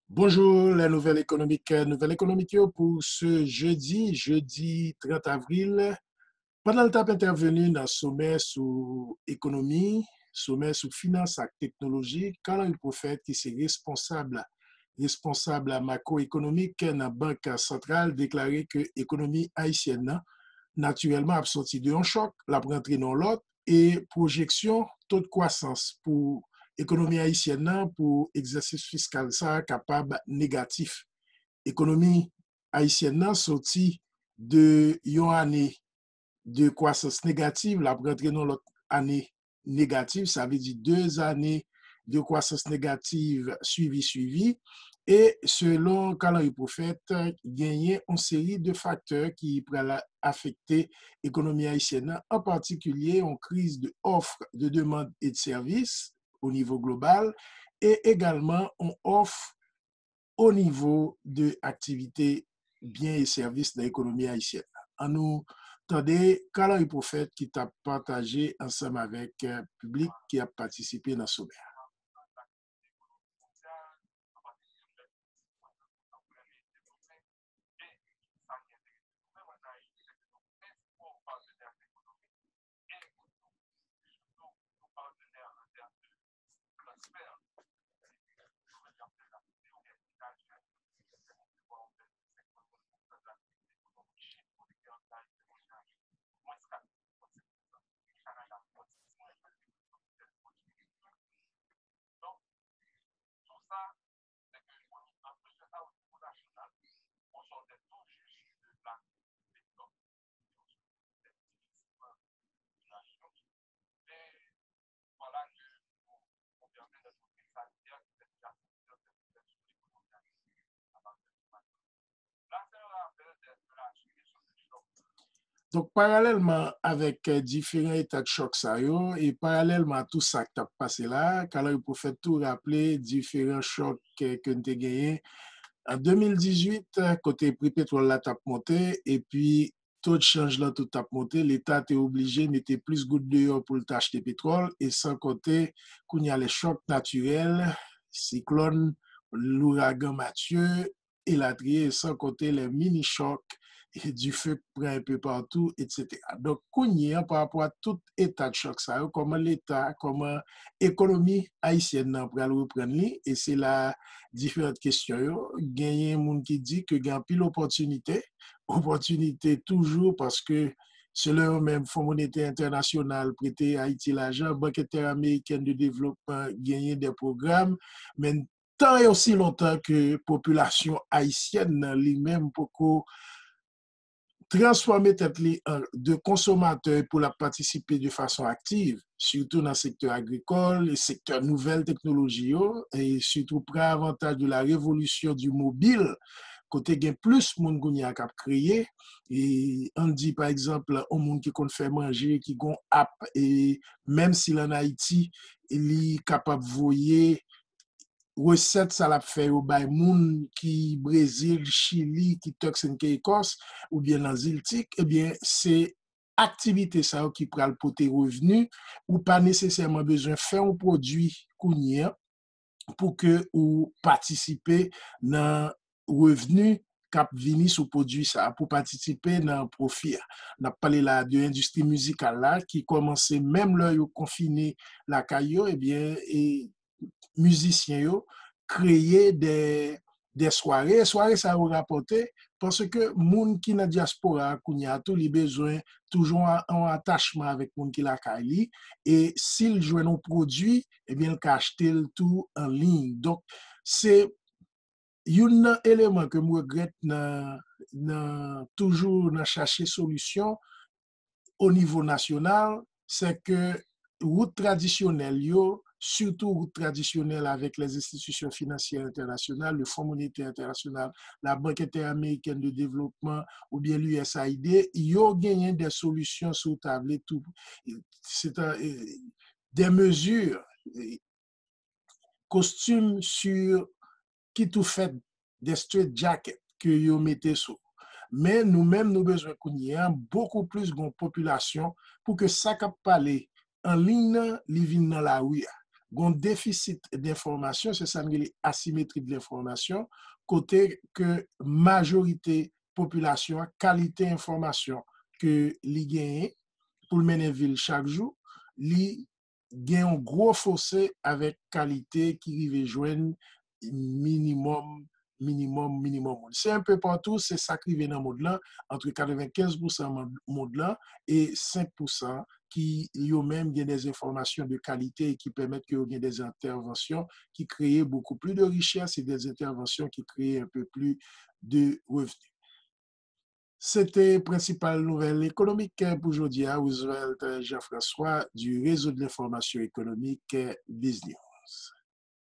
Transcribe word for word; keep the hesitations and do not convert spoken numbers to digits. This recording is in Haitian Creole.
Bonjour, les nouvelles économiques. Nouvèl ekonomik yo pou se jedi, jedi trant avril. Pandan l t ap entèveni nan somè sou ekonomi, somè sou finans ak teknoloji, Carl Henry Prophète, ki se responsab, responsab makwoekonomik nan Bank Santral, deklare ke ekonomi ayisyèn nan, natirèlman, ap soti de yon chòk, l ap rantre nan lòt, e pwojeksyon to de kwasans pou ekonomi ayisyèn nan pou egzèsis fiskal sa a kapab negatif. Ekonomi ayisyèn nan soti de yon ane de kwasans negatif, l ap rantre nan lòt ane negatif, sa vle di de zane de kwasans negatif swivi swivi. E selon Carl Henry Prophète, genyen yon seri de faktè ki pral afekte ekonomi ayisyèn nan, an patikilye yon kriz de òf, de demann e de sèvis o nivo global, e egalman yon òf o nivo de aktivite byen e sèvis nan ekonomi ayisyèn nan. An nou tande Carl Henry Prophète ki t ap pataje ansanm avèk eh, piblik ki ap patisipe nan somè a. Donk, paralèlman avèk eh, diferan eta de chòk sa yo, e paralèlman a tou sa k t ap pase la, Carl Henry Prophète tou raple diferan chòk eh, ke n te genyen an de mil dizuit, eh, kote pri petwòl la t ap monte, epi to de chanj lan tou t ap monte, Leta te oblije mete plis goud deyò pou l ta achte petwòl, e san konte kounye a lè chòk natirèl, siklòn, louragan Matye, elatriye, san konte lè mini chòk, dife k pran enpe patou, etsetera. Donk, kounye a, pa rapò a tout eta de chòk sa yo, kòman Leta, kòman ekonomi ayisyèn nan pral reprann li, e se la diferan kesyon yo. Genyen moun ki di ke gen anpil opòtinite, opòtinite toujou paske selon yo menm, Fon Monetè Entènasyonal prete Ayiti lajan, Bank Entèamerikèn de Devlopman genyen de pwogram, men tan e osi lontan ke popilasyon ayisyèn nan li menm poko transfòme tèt li an de konsomatè pou l ap patisipe de fason aktiv, sitou nan sektè agrikòl e sektè nouvèl teknoloji yo, e sitou pran avantaj de la révolution du mobile, kote gen plis moun kounye a k ap kreye, e ann di, pa egzanp, yon moun ki konn fè manje, ki gon app, e menm si l ann Ayiti, li kapab voye resèt sa l ap fè yo bay moun ki Brezil, Chili, ki Turks and Caicos, oubyen nan Ziltik, ebyen, se aktivite sa yo ki pral pote revni. Ou pa nesesèman bezwen fè yon pwodui kounye a pou ke ou patisipe nan revni k ap vini sou pwodui sa a, pou patisipe nan pwofi a. N ap pale la de endistri mizikal la ki kòmanse menm lè yo konfine lakay yo, ebyen, e mizisyen yo kreye de, de sware. E sware sa yo rapòte, paske moun ki nan dyaspora a kounye a tou, li bezwen toujou an, an atachman avèk moun ki lakay li. E si l jwenn yon pwodui, ebyen, l ka achte l tou an liy. Donk, se youn nan eleman ke m regrèt nan, nan, toujou nan chache solisyon o nivo nasyonal, se ke wout tradisyonèl yo, sitou wout tradisyonèl avèk les institutions financières internationales, le Fonds monétaire international, la Banque interaméricaine de développement oubyen l'U S A I D, yo genyen de solisyon si w ta vle tou, se ta, eh, des mesures, eh, kostim sur ki tou fèt de straight jacket ke yo mete sou. Men nou menm nou bezwen kounye a bokou plis gon popilasyon pou ke sa k ap pale an liy nan, li vin nan lari a. Gon defisit denfòmasyon, se sa n rele asimetri de lenfòmasyon, kote ke majorite popilasyon an, kalite enfòmasyon ke li genyen pou l mennen vi l chak jou, li gen yon gwo fose avèk kalite ki rive jwenn minimòm, minimòm, minimòm moun. Se enpe patou, se sa k rive nan mond lan, antre katrevenkenz pousan mond lan e senk pousan ki yo menm gen des enfòmasyon de kalite e ki pèmèt ke yo gen des entèvansyon ki kreye beaucoup plus de richesse et des interventions qui créent un peu plus de revenus. Se te prensipal nouvèl ekonomik pou jodi a, Roosevelt Jean-François du Réseau de l'Information Économique, Biz News.